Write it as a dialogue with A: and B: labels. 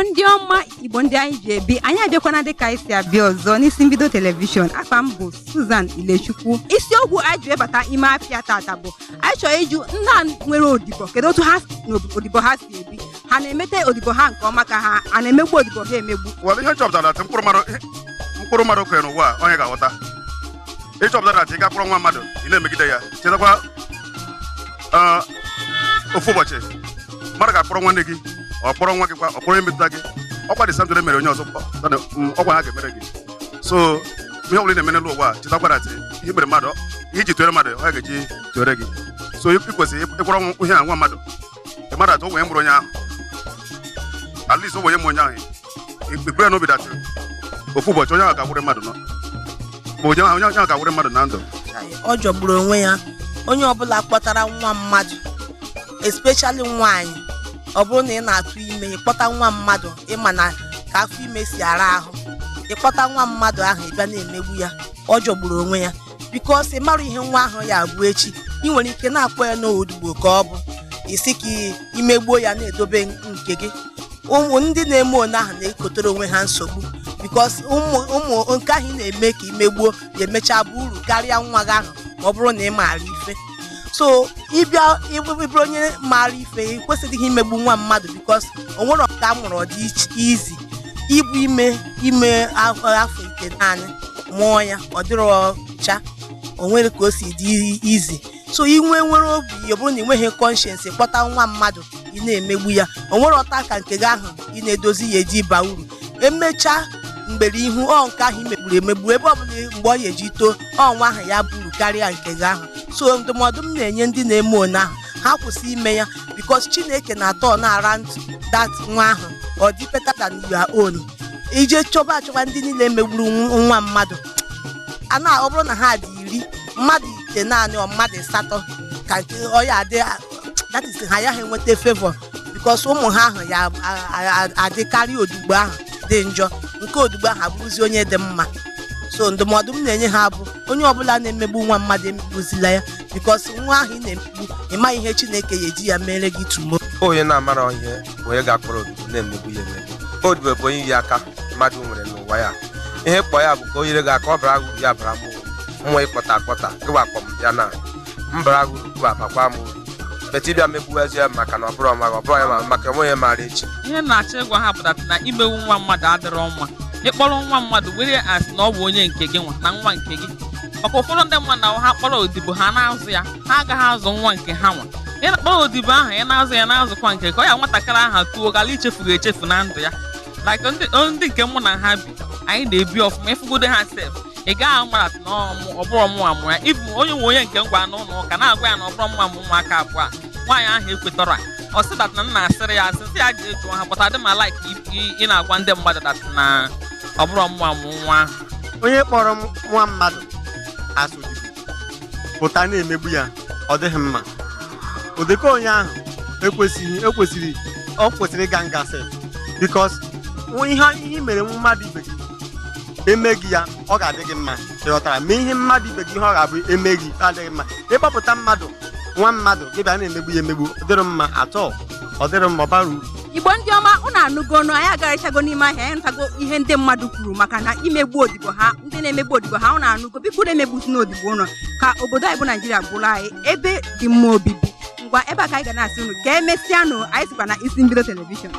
A: Igbo ndị ọma, Igbo ndị anyị ji ebi, anyị abịakwana dịka anyị si abịa ọzọ n'isi mbido television. Afa m bụ Susan Ilechukwu. Isiokwu anyị ji webata ime afịa tata bụ anyị chọrọ ịjụ ndị a nwere odibo, kedu otu ha na odibo ha si ebi? Ha na-emete odibo ha nke ọma, ka ha a na-emegbu odibo ha emegbu?
B: Well, ihe nchọpụtara na mkpụrụ mmadụ kụnyere n'ụwa a, onye ga-aghọta. Ịchọpụtara na ị ga-akpọrọ nwa mmadụ, ị na-emegide ya, chetakwa ofu ụbọchị mmadụ ga-akpọrọ nwanne gị, ọ kpọrọ nwa gị kwa, ọ kpọrọ onye metụta gị. Ọkwa dị something mere onye ọzọ, ọkwa ha ga-emere gị. So ihe ọbụla ị na-eme n'elu ụwa a, chetakwa na ihe mere mmadụ, ihe iji tụere mmadụ, ọ ga-eji tụere gị. So ị kwesịrị ịkwọrọ ihe a nwa mmadụ, ị mmadụ atụ onwe mụrụ onye ahụ, at least onye mụ onye ahụ ikpere n'obi that ofu ụbọchị onye ahụ ga-awụrụ mmadụ nọ, ma onye ahụ ga-awụrụ mmadụ na ndụ.
C: Ọ jọgburu onwe ya. Onye ọbụla kpọtara nwa mmadụ, especially nwaanyị, ọ bụrụ na ị na-atụ ime, ịkpọta nwa mmadụ, ịma na ka afọ ime si ara ahụ, ịkpọta nwa mmadụ ahụ, ịbịa na-emegbu ya, ọ jọgburu onwe ya, because ị mara ihe nwa ahụ ya abụ echi. Ị nwere ike na-akpọ ya n'odigbo ka ọ bụ isi ka imegbuo ya na-edobe nke gị. Ụmụ ndị na-eme one ahụ na-ekotere onwe ha nsogbu, because ụmụ ụmụ nke ahụ ị na-eme ka imegbuo ya emecha bụ uru karịa nwa gị ahụ, ma ọ bụrụ na ị maara ife. So ịbịa ịbụrụ onye maara ife, ị kwesịghị imegbu nwa mmadụ, because o nwere nke a mụrụ ọ dị izi ibu ime ime afọ 9 mụọ ya, ọ dịrọ ọcha, o nwere ka o si dị izi. So inwe nwere obi, ọ bụrụ na ị nweghị conscience, kpọta nwa mmadụ, ị na-emegbu ya, o nwere ọta ka nke gị ahụ ị na-edozi ya eji baa uru. Emechaa mgbere ihu ọ nke ahụ imegburu emegbu, ebe ọbụla mgbe ọ ya eji too, ọnwa ahụ ya buru karịa nke gị ahụ. So ndụmọdụ m na-enye ndị na-eme one ahụ, ha kwụsị ime ya, because Chineke na-atọ na-ara that nwa ahụ, ọ dị better than your own. Ije chọba achọba ndị niile megburu nwa mmadụ a na ọ bụrụ na ha dị 10, mmadụ 9 ọ mmadụ 8 ka nke ọya adị, that is, ha ya ha enweta favor, because ụmụ ha ahụ ya adịkarị odigbo ahụ dị njọ, nke odigbo ahụ abụrụzi onye dị mma. So ndụmọdụ m na-enye ha bụ, onye ọbụla na-emegbu nwa mmadụ, emegbuzila ya, because nwa ahụ ị na-emegbu, ị maghị ihe Chineke ya eji ya mere gị tomorrow.
D: Onye na-amara ihe bụ onye ga-akpọrọ odibo na-emegbu ya emegbu. Odibo bụ onye yi aka mmadụ nwere n'ụwa ya. Ihe kpọ ya bụ ka o nyere gị aka, ọ bara uru, ya bara m uru. Mmụọ ịkpọta akpọta gịwa akpọ m bịa na m bara gị uru, gịwa abakwa m uru. Bete ịbịa megbuwezi ya maka na ọ bụrụ ọma, ọ bụrụ ya ma maka onwe ya maara echi.
E: Ihe m na-achọ ịgwa ha pụtara na imegbu nwa mmadụ adịrọ mma. Ịkpọrọ nwa mmadụ were asị na ọ bụ onye nke gị nwa na nwa nke gị, maka ụfọdụ ndị mmadụ na ha kpọrọ odibo ha na-azụ ya, ha agaghị azụ nwa nke ha nwa. Ị na-akpọrọ odibo ahụ, ị na-azụ ya, na-azụkwa nke ka ọ ya nwatakịrị ahụ tuo gara ichefu echefu na ndụ ya. Like ndị nke mụ na ha bi, anyị na-ebi ọfụma. Ịfụgodo ha sef, ị gaghị amara na ọ bụrụ mụ amụ ya. Ibu onye nwe onye nke ngwa n'ụlọ ụka na-agwa ya na ọ bụrụ mụ amụ ụmụaka abụọ a, nwaanyị ahụ ekwetọrọ. Ọ sị that na m na-asịrị ya asị, sị ya jee jụọ ha pụta. Dị ma like ị na-agwa ndị mmadụ that na ọ bụrụ mụ amụ nwa ahụ.
F: Onye kpọrọ m nwa mmadụ asị odibo pụta na-emegbu ya, ọ dịghị mma. Ụdịka onye ahụ ekwesịghị, ekwesịrị, ọ kwesịrị ịga nga sef, because ihe mere mmadụ ibe gị eme gị ya, ọ ga-adị gị mma. Ịghọtara? Mee ihe mmadụ ibe gị, ihe ọ ga-abụ eme gị, ọ adịghị mma. Ịkpọpụta mmadụ, nwa mmadụ gị, bịa na-emegbu ya emegbu, ọ dịrị mma atọ, ọ dịrị mma, ọ bara uru.
A: Igbo ndị ọma, unu anụgonu. Anyị agarachago n'ime ahịa, anyị nụtago ihe ndị mmadụ kwuru maka na imegbu odibo ha, ndị na-emegbu odibo ha. Unu anụgo. Biko, unu emegbuzina odibo ụnụ, ka obodo anyị bụ Naijiria bụrụ anyị ebe dị mma obibi. Ngwa, ebe a ka anyị ga na-asị unu ka emesịanụ. Anyị sikwa na Isi Mbido Television.